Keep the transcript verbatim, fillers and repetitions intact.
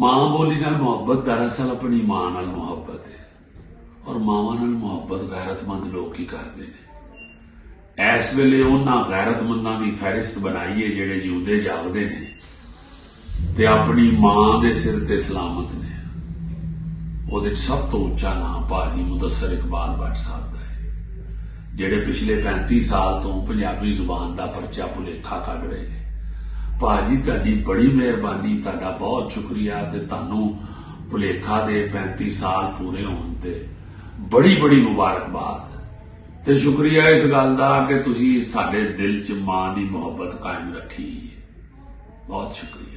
ماں بولی نال محبت دراصل اپنی ماں نال محبت ہے۔ اور ماواں نال محبت غیرت مند لوگ ہی کردے نے۔ اس ویلے انہاں غیرت منداں دی فہرست بنائی ہے، جڑے جیوندے جاگدے نے تے اپنی ماں دے سر تے سلامت نے۔ اودے وچ سب تو اچا نام پاجی مدثر اقبال بٹ صاحب دا ہے، جڑے پچھلے پینتی سال تو پنجابی زبان دا پرچہ بھلیکھا کڈ رہے نے۔ پاجی، تہاڈی بڑی مہربانی، تہاڈا بہت شکریہ تے تہانوں بھلیکھا دے پینتی سال پورے ہون تے بڑی بڑی مبارکباد۔ تے شکریہ اس گل دا کہ تسی ساڈے دل چ ماں دی محبت قائم رکھی۔ بہت شکریہ۔